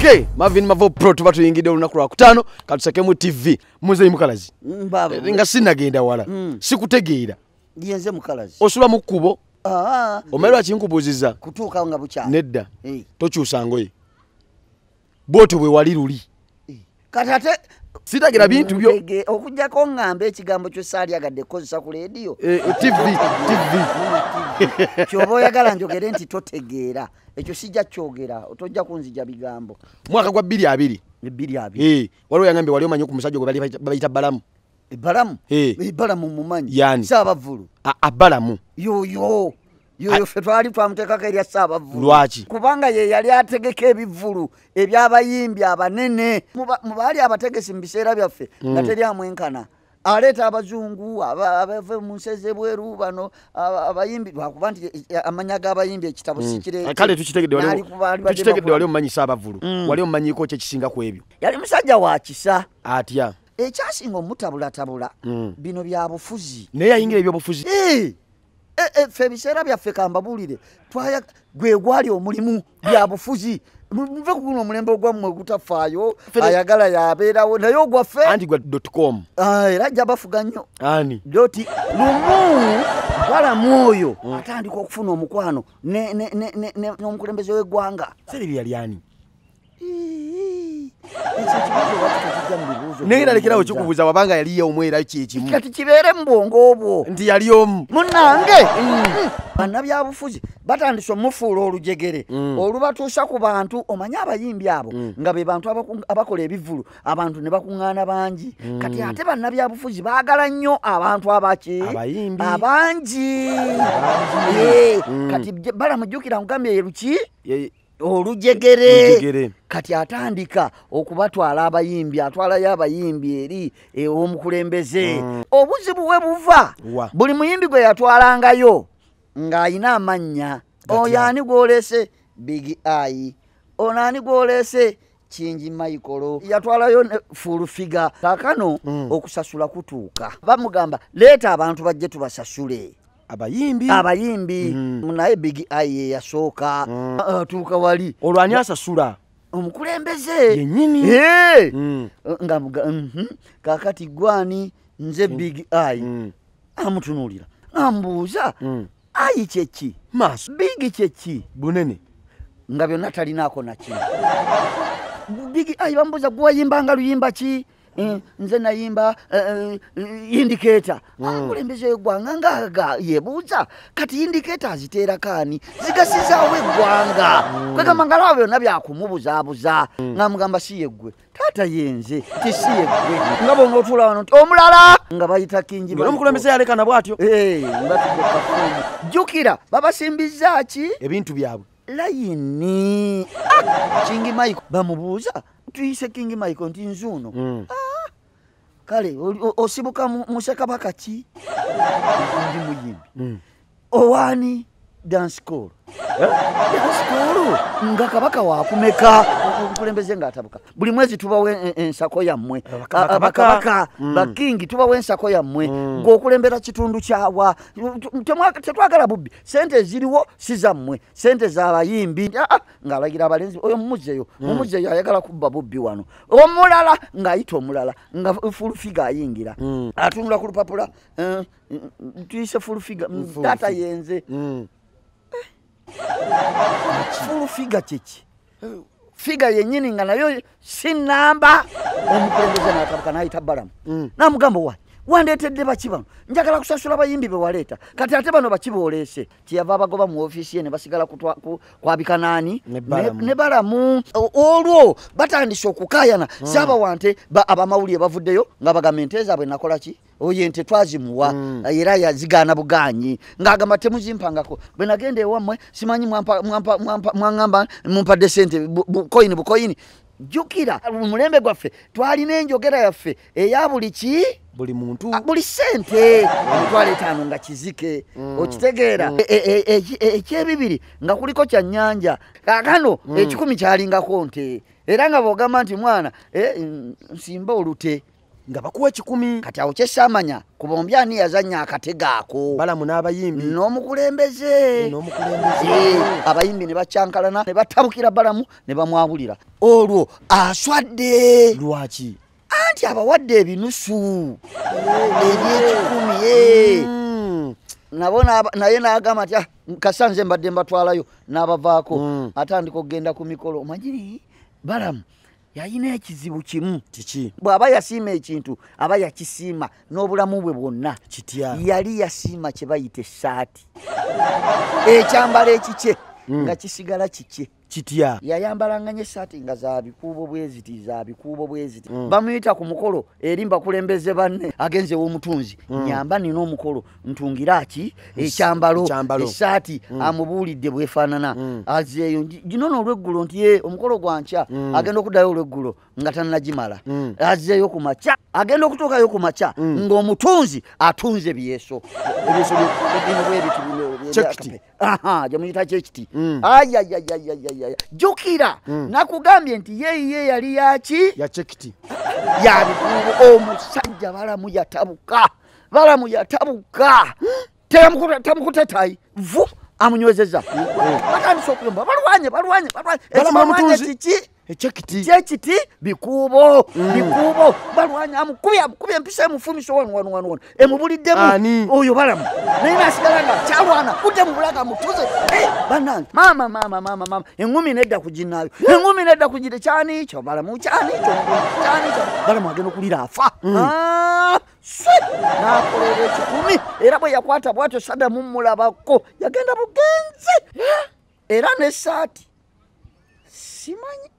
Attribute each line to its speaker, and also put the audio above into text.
Speaker 1: Okay, Marvin Mavo Pro tuba tuyingidde olunaku lwa kutaano katusekemu TV. Muzeeyi Mukalazi. Nga sinnagenda wala. Sikutegeera.
Speaker 2: Yenze Mukalazi.
Speaker 1: Osula mu kkubo. Omanyi lwaki nkubuuzizza?
Speaker 2: Kutuuka nga bukya.
Speaker 1: Nedda. Tokyusa ngoye. Bw'otyo bwe wali luli.
Speaker 2: Kati ate
Speaker 1: sitagira bintu byo.
Speaker 2: Okuggyako ŋŋamba ekigambo kyo saalyagadde kukozesa ku leediyo.
Speaker 1: TV, TV.
Speaker 2: Ky'oba oyagala njogere nti totegeera. Ekyo sijja kyogera, tojja kunzija bigambo.
Speaker 1: Mwaka gwa 2020.
Speaker 2: 2020.
Speaker 1: Waliwo yangambye wali omanyi ku musajja gwe babayita Balamu.
Speaker 2: Balamu? Balamu mumanyi.
Speaker 1: Yani.
Speaker 2: Ssaabavvulu.
Speaker 1: Balamu.
Speaker 2: Yoyo. Yoyo ffe twali twamuteekako erya Ssaabavvulu.
Speaker 1: Lwaki?
Speaker 2: Kubanga ye yali ategeka ebivvulu eby'abayimbi abanene. Mu baali abategesi mu biseera byaffe nga teri amwenkana. Aleeta abazungu abava mu nsi ez'ebweru bano abayimbi lwakuba nti amanya g'abayimbi ekitabo si kireete.
Speaker 1: Kale tukitegedde wali omumanyi Ssaabavvulu. Wali omumanyiiko ki ekisinga ku ebyo?
Speaker 2: Yali musajja wa kisa.
Speaker 1: Atya?
Speaker 2: Ekyasinga omutabulatabula bino bya bufuzi.
Speaker 1: Naye yayingira ebyobufuzi.
Speaker 2: Ffe ebiseera byaffe kambabuulire gwe gwali omulimu bya bufuzi. Muve ku guno omulembe ogwammwe ogutafaayo ayagala yabeerawo naye ogwaffe
Speaker 1: anti gwa .com
Speaker 2: era ajja bafuga nnyo.
Speaker 1: Ani?
Speaker 2: Doti lumu Balamu oyo atandika okufuna omukwano n'omukulembeze w'eggwanga.
Speaker 1: Sserebye yali ani?
Speaker 2: Naye
Speaker 1: nalekerawo kikubuuza wabanga yali omu era kyekimu.
Speaker 2: Kati kibeere mu bwongo obwo.
Speaker 1: Nti yali omu.
Speaker 2: Munnange! Bannabyabufuzi batandise omufuula olujegere olubatuusa ku bantu. Omanye abayimbi abo nga be bantu abakola ebivvulu abantu ne bakuŋŋaana bangi. Kati ate bannabyabufuzi baagala nnyo abantu abaki?
Speaker 1: Abayimbi.
Speaker 2: Abangi. Kati Balamu jjukira nkugambye ye luki? Olujegere. Kati atandika okubatwala abayimbi, atwalayo abayimbi eri omukulembeze. Obuzibu we buva, buli muyimbi gwe yatwalangayo ng'ayina amannya. Oyo ani gw'oleese? Big Eye. Ono ani gw'oleese? Kingi Michael. Yatwalayo Full Figure. Kaakano okusasula kutuuka. Bamugamba leeta abantu bajje tubasasule.
Speaker 1: Abayimbi.
Speaker 2: Abayimbi. Naye Big Eye yasooka atuuka wali.
Speaker 1: Olwo ani asasula?
Speaker 2: Omukulembeze.
Speaker 1: Yennyini.
Speaker 2: Nga kaakati gwani nze Big Eye. Amutunuulira. Ambuuza. Eye kye ki?
Speaker 1: Maaso.
Speaker 2: Big kye ki?
Speaker 1: Bunene.
Speaker 2: Nga byonna talinaako na kimu. Big Eye bambuuza gwe wayimbanga luyimba ki? Nze nayimba indicator. Omukulembeze w'eggwanga nga yeebuuza kati indicator aziteerako ani? Zigasizaawo eggwanga. Kwegamba nga laba byonna byakumubuzaabuza. Ng'amugamba si yeggwe. Taata yenze ti si yeggwe. Nga bw'onootuula wano nti omulala nga bayita Kingi.
Speaker 1: Omukulembeze yalekana bw'atyo.
Speaker 2: Nga tudde kafumu. Jjukira babasimbizza ki?
Speaker 1: Ebintu byabwe.
Speaker 2: Layini. Kingi Michael bamubuuza tuyise Kingi Michael nti nzuuno. Kale osibuka mu Ssekabaka ki? Ndi muyimbi. Owaani? Dance call. Dance call nga kabaka wakumeka. Omukulembeze ng'atabuka. Buli mwezi tubawo ensako yammwe. Abakabaka bakingi tubawo ensako yammwe. Ng'okulembera kitundu kyawa. Tetwagala bubbi. Sente ziriwo si zammwe. Sente z'abayimbi. Ng'alagira abalenzi oyo mumuzzeeyo. Mumuzzeeyo ayagala kubba bubbi wano. Omulala ng'ayita omulala nga Full Figure ayingira. Atunula ku lupapula. Tuyise Full Figure. Taata yenze. Full Figure kyeki? Figure yennyini nga nayo si nnamba. Omukulembeze n'atabuka n'ayita Balamu. N'amugamba wayi Wandeetedde baki bano? Njagala kusasula bayimbi be waleeta. Kati ate bano baki booleese? Kyeyava abagoba mu ofiisi ye ne basigala kwabika naani? Ne Balamu. Olwo batandise okukaayana. Saabawante abamawulire bavuddeyo nga bagamba ente zaabwe nakola ki? Oyo ente twazimuwa era yazigaana bugaanyi ng'agamba temuzimpangako. Bwe nagenda ewammwe simanyi mwaŋŋamba mumpadde ssente bukoyini bukoyini. Jjukira mu mulembe gwaffe twalina enjogera yaffe eya buli ki?
Speaker 1: Buli muntu.
Speaker 2: Buli ssente 50,000 nga kizike. Okitegeera. Ekyebibiri nga kuliko kya nnyanja. Kaakano 1,000 kyalingako nte. Era nga bw'ogamba nti mwana nsimba olute
Speaker 1: nga bakuwa 1,000.
Speaker 2: Kati awo kyesaamanya ku bombi ani yazannya akatego ako?
Speaker 1: Balamu n'abayimbi.
Speaker 2: N'omukulembeze. Abayimbi ne bakyankalana ne batabukira Balamu ne bamwabulira. Olwo aswadde.
Speaker 1: Lwaki?
Speaker 2: Anti abawadde ebinusu eby'ekikumi. Nabo naye n'agamba nti kasanze mbadde mbatwalayo n'abavaako. Atandika okugenda ku mikolo. Omanyi Balamu yalina ekizibu kimu.
Speaker 1: Kiki?
Speaker 2: Bw'aba yasiima ekintu aba yakisiima n'obulamu bwe bwonna.
Speaker 1: Kitya?
Speaker 2: Yali yasiima kye bayita essaati. Ekyambalo ekikye nga kisigala kikye.
Speaker 1: Kitya?
Speaker 2: Yayambalanga nnyo essaati nga za bikuubo bweziti, za bikuubo bweziti. Bamuyita ku mukolo eri mbakulembeze banne agenze ew'omutunzi. Nyamba nina omukolo ntungira ki ekyambalo essaati amubuulidde bwefaanana. Azeeyo gino n'olweggulo nti ye omukolo gwa nkya agenda okuddayo olweggulo nga tannagimala. Azeeyo ku makya agenda okutuukayo ku makya ng'omutunzi atunze byeso. Ebyeso bino bwebiti bino
Speaker 1: Kyekiti.
Speaker 2: Aha, gyemuyita kyekiti. Ayayayayayaya. Jjukira nakugambye nti ye yali yaki?
Speaker 1: Ya kyekiti.
Speaker 2: Ya bikuubo. Omusajja Balamu yatabuka. Balamu yatabuka. Teyamukuta tayi. Vu amunywezezza. Batandise okuyomba. Balwanye.
Speaker 1: Balamu amutunzi.
Speaker 2: Kiki?
Speaker 1: Ekyekiti.
Speaker 2: Kyekiti bikuubo. Bikuubo. Balwanye amukubye empisa emufumise wano. Emubuliddemu. Oyo Balamu. Naye n'asigala nga kyalwana. Kudde mu bulaga mutuze. Bannange. Maama. Engumi nedda ku ginnaayo. Engumi nedda ku gide. Kyani kyo Balamu kyani kyo. Kyani kyo. Balamu agenda okulira afa. N'akolera 1,000. Era bwe yakwata bw'atyo Sadamu mmulabako. Yagenda bugenzi. Era n'essaati. Simanyi.